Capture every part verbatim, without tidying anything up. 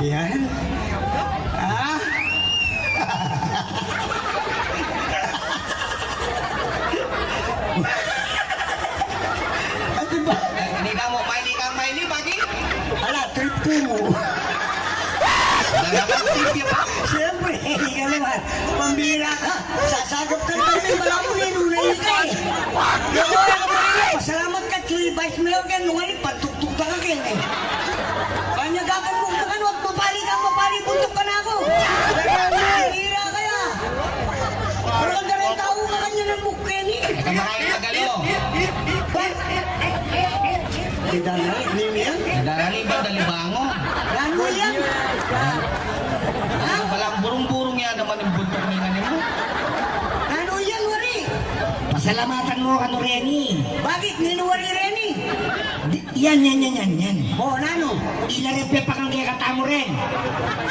Yan? Ha? Ati ba? Ini kamu, maini ka, maini, bagi? Ala, trip ku mu. Siyempre, ika naman. Pambira ka. Sasagap ka naman, may malamu na inulay ka eh. Yung oras ka pa rin, pasalamat ka, Chuy, Vice Mayor ka, nung ano, pantuktuk ka ka, eh. Panyagapan mu, ano, mapali ka, mapali, buntuk ka na aku. Pambira ka ya. Pero ang galing tau ka kanya ng mukha ni. Ika makain magalo. Ba? Kita na, ini yan? Darali ba, dalibango? Nanu yan? Ha? Balang burung-burung ya naman ing buntuk ning animal. Nanu yan, wari? Pasalamatan mu kanu reni. Bakit? Ninu wari reni? Di, yan, yan, yan, yan, yan. O, nanu? Ila rin pepakan kekatamu rin.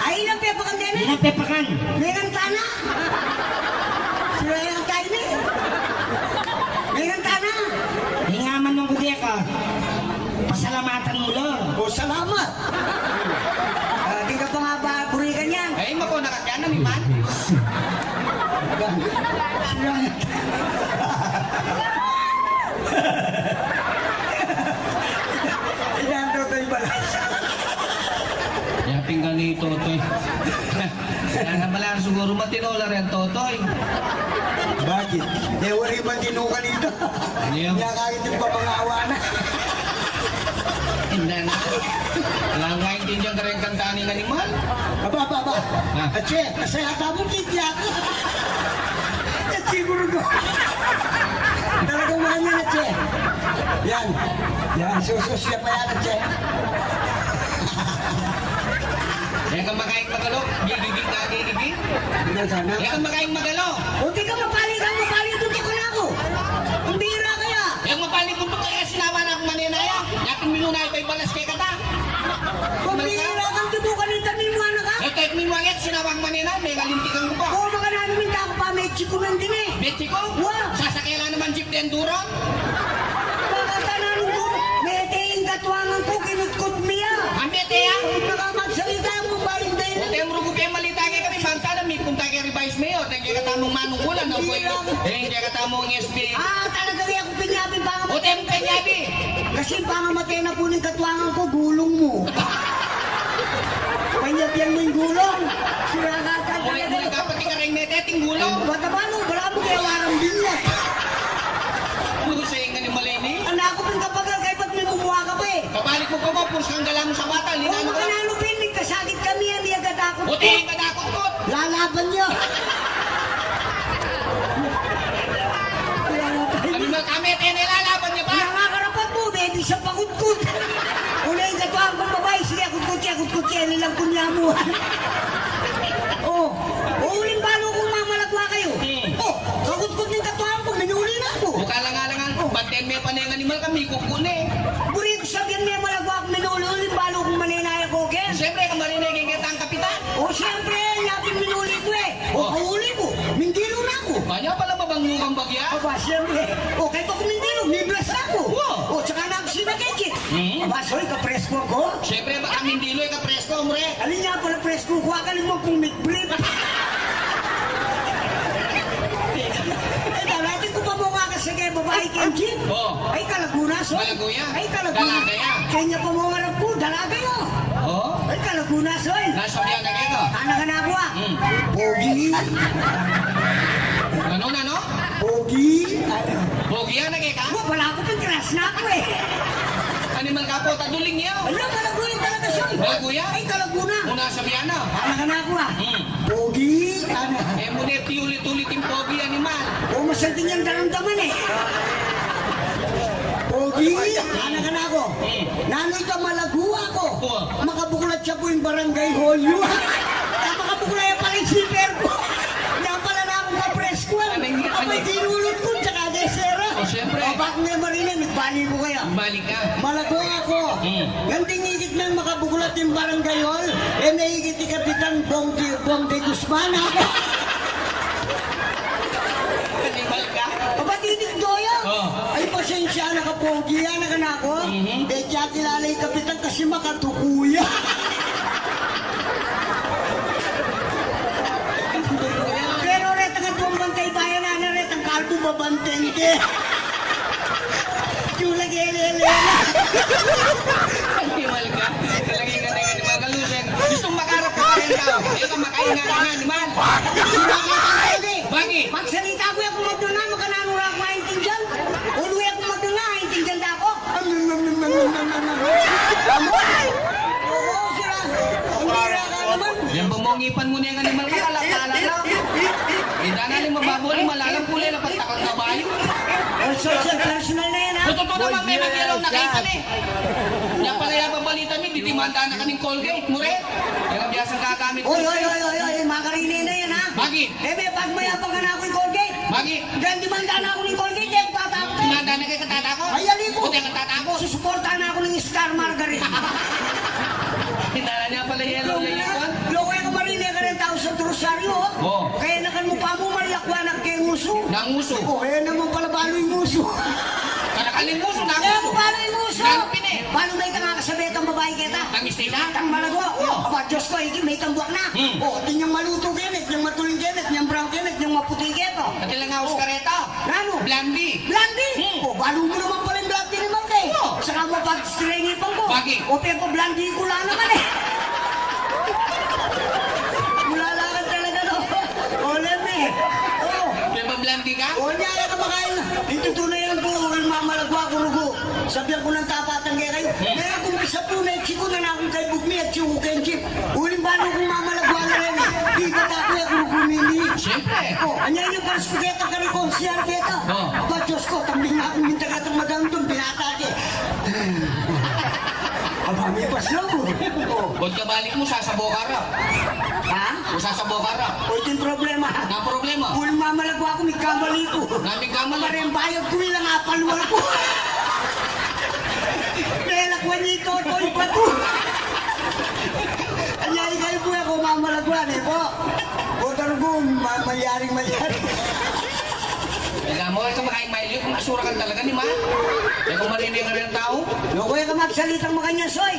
Ay, ila pepakan reni? Ila pepakan. Megan tana? Sila yang tayo ni. Megan tana? Ingaman nung gudi ka. Pasalamatan mu la. O, salamat. Ah, di ka pa nga ba burikan yan? Ay, mako, nakatyanan, iman. Inan Totoy pala. Yaping ka ni Totoy. Kaya na pala siguro matino la rin, Totoy. Bakit? E, wari matino kanita. Ano yun? Kaya kahit yung pamangawa na. Hindi na. Wala nga intindihan ka rin kanta ning animal. Aba, aba, aba. Ah. Atse, kasi ata mo titya ka. Atse, siguro ko. Talagang mahal yan, Atse. Yan. Yan, susus siya pa yan, Atse. Yan ka makain magalo. Gigigit na, gigigit. Hindi sana. Yan ka makain magalo. O, di ka mapali ka, mapali, buntuk ka na aku. Ang bira kaya. Yan mapali, buntuk kaya, sinawa na aku manenaya. Yating minunay pa ibalas kekata. Ang bira kang tubukan ng tamin mo, anak, ha? Yating minunay, sinawa aku manenaya, may kalintikan ko pa. O, baka namin minta ko pa, may chikunan din eh. May chiko? Wa. Sasakyan naman jeep den duran. Baka tanan ko, mete ing katuangan ko, kinutkut mi ya. Ang mete ya? Baka magsalita mo, baling din. O, tem rugu pe malita kaya kami, bang sana mi punta kaya Vice Mayor, deng kekatamung manungkulan, ang buhay ko. Deng kekatamung S B. Ah, talaga kaya ku pinyabi pa nga. O, tem pinyabi. Kasi pa nga matay na pu ning katuangan ku, gulung mu. Panyabian mu ing gulung. Sira ka, ka, o, ka, ka, kapati ka rin mete, ting gulung. Bata ba mu, bala mu kaya warang binya. Puro sa ingan ni Malini. Anak ku pin kapagal kay ba't may bumuha ka pa eh? Kabalik mu pa ba, puro sa kang gala mu sa bata, linano ka. Makananu pin, may kasakit kami, ang iya gadakot. O, ting gadakot. Lalaban niya. Kami na kami, tene, lalaban niya pa. Nangakarapat mu, baby, sa pakutkut. Ulay ka to, ang babae, sige, kutkut siya, kutkut siya, nilang kunya mu. O, o, uling balo kung mamalagwa kayo. Hmm. O, kakutkut ning katuang ko, minuli na ako. O, kalang-alangan, o. Ba't yan may panengan ni Mal kami, kukunin? Buri ko sabihan may malagwa ako, minuli, uling balo kung manenaya ko, Ken. Siyempre, kung marinay, kaya ang kapitan. O, siyempre, yapin minuli ko eh. O, o, kauli ko, mindilo na ako. Kanya pala mabanglo kang bagya? Aba, siyempre. O, kahit ako mindilo, miblas na ako. Wa. O, tsaka na ako sinakit. Mm. Aba, soy, kapresko ako. Siyempre, baka mindilo, eh, kapresko, hombre. Alin nga pala presko ko, akala mo kung midbrief. Eh, darating ko pa mo nga kasi kay babae kay Jeep. O. Ay, kalagunas, o. Malaguya. Ay, kalagunas. Dalaga ya. Kanya pa mo nga nagpu, dalaga ya. O. Ay, kalagunas, oy. Nasabihan na kayo. Anak ka na ako, ah. Hmm. Pogi. Ano na, no? Pogi. Pogi yan, nakita? Wa, wala ko pang crush na ako, eh. Animal ka po, taduling yan. Ala, kalaguya talaga siya. Kalaguya? Ay, kalaguna. Una, sabihan na. Anak ka na ako, ah. Hmm. Pogi, anak. Eh, muna, piulit-ulit yung pogi, animal. O, masanting yang daramdaman, eh. Pogi, anak ka na ako. Hmm. Nanu ita malagu ako? Wa. Makabuklat siya po yung barangay hall yun. Makabuklat yung pala yung zipper ko. Yan pala na akong kapreskuan. Ano yung, ano yung dinulot ko, tsaka desera. O, siyempre. O, baka may marinig, nagbali ko kaya. Balik ka. Malago ako. Hmm. Nang tingigit na yung makabuklat yung barangay hall, eh, naigit ni Kapitan Bong, Bong de Guzman, ako. Animal ka? Kapatid ni Doyang. O. Ay, pasensya na ka, pogi yan, anak ko. Mhm. Di siya kilala yung Kapitan kasi makatukuya. Ikaw, ikaw makain na naman, di ba? Bakit? Magsalita ku, e ku magdungan, makananu ra ku aintindian? Ulu, e ku magdungan, aintindian da ku? Oo, sila. Ang bira ka naman. Yang bumong ipan mu na yang animal ka, talak-talak na. Inda na ni mababu, ni malalam kulay, lapat takang kabayu. Oh, so, so, personal na yan, ha? Totoo naman, may mag-yellow na kayo pala, eh. Yan pala, yabang balita mi, didimanda na ka ning Colgate, mure. Yan ang biyasang gagamit. Oy, oy, oy, oy, oy, makarine na yan, ha? Bakit? E, me, pag mayabang ka na ku ning Colgate. Bakit? Dahil dimanda na ku ning Colgate, e ku tatakut. Dimanda na ka, e ka tatakut? Ay, ali ku. Buti ka tatakut. Susuporta na ku ning Star Margarine. Kita na niya pala yellow na yun, ha? Loko, e ka marine, e ka rin tau sa Rosario, oh. Oh. Kaya nakan mu pa mu, Maria Juana, keng usu. Nang usu. Oh, e naman pala, balu ing usu. Kanakaling usu, nang usu. E, balu ing usu. Nang pine. Balu, mayta nga kasabetang babai keta. Tang mistisa? Tang malagwa. Oh. Aba, Diyos ku, igi, maytang buak na. Hmm. Oh, atin yang malutu kene, yang matuling kene, yang brown kene, yang maputi kene. Atin lang aus kareta. Nanu? Blondie. Blondie? Hmm. Oh, balu mu naman pala ing Blondie ni Mate. Oh. Saka mapag-string ipan ku. Bakit? O, pepa-Blondie ku la naman, e. Mula la ka talaga, no? O, leme. O. Pepa-Blondie ka? O, nya, e ka makain. Ing tutu na yan ku, ing mamalagwa ku rugu. Sabian ku nang tapatan kekayu. Hmm. Nung kumpisa pu, e, chiku na nakung kaibug mi, e, chiku keng jeep. Uling balu kung mamalagwa na rin, e. Di ba taku, e, ku rugu mini? Siyempre. O, anya ing paras ku keta, kari konsehal keta. O. Aba, Diyos ku, tambing na kung minta ketang madamdam, binata ke. Aba, mipas na ku. O. Pagkabalik mu, sasabo ka ra. Ha? O, sasabo ka ra. O, ito ing problema. Nang problema? Uling mamalagwa ku, migkamali ku. Nang migkamali? Mareng bayad ku, ilang apalual ku. Melakwan i Totoy Batu. Anya, ikay pu, e ku mamalagwa, ne pu. Botar ku, ma-, malyari, malyari. Ika mu, e ka makaing mailiyu, kung asura ka talaga, ni ma. E ku marine karing tau. Loko, e ka magsalitang makanyan, Soy.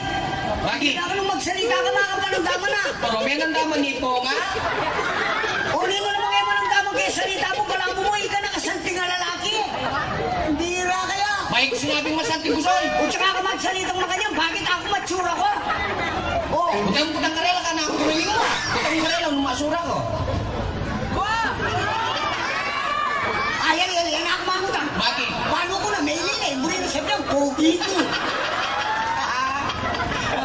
Bakit? Ika nung magsalita ka, makapanamdaman na. Pero me namdaman ni Ponga. O, ninu namang e manamdaman keng salita mu, balamu mu, ika na kasanting a lalaki. Bira ka ya. Mayig sinabing masanting ku, Soy. O, tsaka ka magsalitang makanyan, bakit aku matsura ku? O. Butang, butang karela ka na aku kumain. Butang karela, nung matsura ku. Ay, ay, ay, ay, aku mangutang. Bakit? Balu ku na, meli na, e mu rin sabian, pogi ku.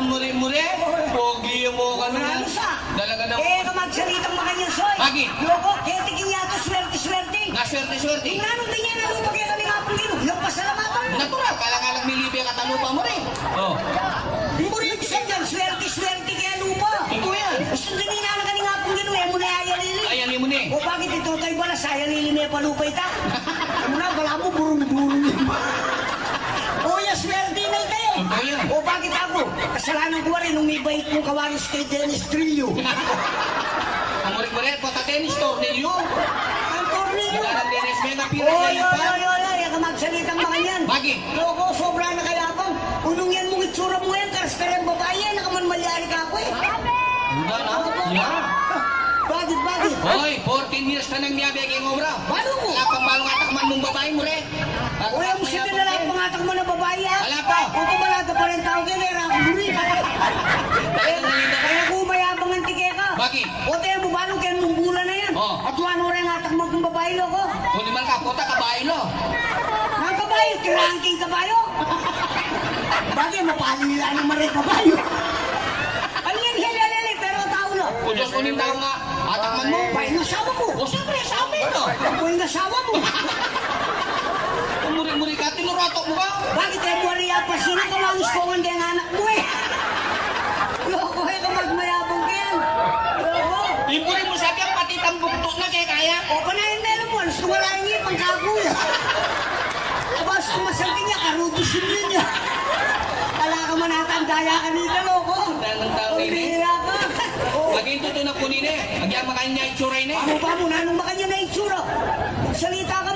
Mure-mure, pogi mu ka na. Wala sa. Talaga naman. E ka magsalitang makanyan, Soy. Bakit? Loko, keti king yatu, swerte-swerte. Nga swerte-swerte. Ing nanung binye na lupa keka ning Apung Ginu, yang pasalamatan mu. Natural, kala nga nagmilibe ka ta lupa mu rin. O. Ing buri mu sa diyan, swerte-swerte kaya lupa. Ito yan. Gusto din ing nanu ka ning Apung Ginu, e mu na ayalili. Ayali mu ne. O, bakit ito tayo bala sa ayalili me pa lupa ita? Amu na, balamu burung-burung. O, ya swerte na ita, e. Ito yan. O, bakit aku? Kasalanan ku rin nung mibait kung kawaris kay Dennis Trillo. Ang murit-murit, pota Dennis, tornilyo. Ang tornilyo. Ang Dennis, may napira. Oy, oy, oy, oy, oy, e ka magsalitang makanyan. Bakit? Loko, sobra na kayabang. Unung yan mung itsura mu yan, karas-karas yang babai yan, e ka man malyari kaku, e. Wala na? Ya. Bakit, bakit? Oy, fourteen years na nang miyabe keng obra. Balu ku. Wala pang balung atakman mung babai mu, re. Uy, ang sipin na lang pangatak mu na babai, ha? Ala pa. O, kumalata pa rin tau kaya, e ra ku buri. Kaya ku mayabang anti keka. Bakit? O, te mu balu keng mung bula na yan. O. At wanu rin atak mu kung babai, loko. O, di man ka, pota kabayu, lo. Nang kabayu, tirangking kabayu. Bagay, mapalila na mare kabayu. Ano yan, hele, hele, hele, pero tau, lo. O, Diyos ko, ning tau nga. Atakman mu? Ba, ing asawa ku. O, siyempre, asawa mu, no? Ba, ing asawa mu? Muri-muri ka, tinuratok mu ka? Bakit e mu ari apasyun, e ka mauspongan deng anak mu, e. Loko, e ka magmayabang ken. Loko. Ing buri mu sa kaya, pati tambuktok na kaya. O, panayan melu mu, alas wala ing ipang kaku ya. Aba, sa masanting ya, karutus ing linya. Ala ka man ata, daya ka nita, loko. Danang tau ini. Pambira ka. O. Maging tutu na pu nini. Agya makanyan itsura ini. Amu pa mu, nanung makanyan a itsura? Salita ka.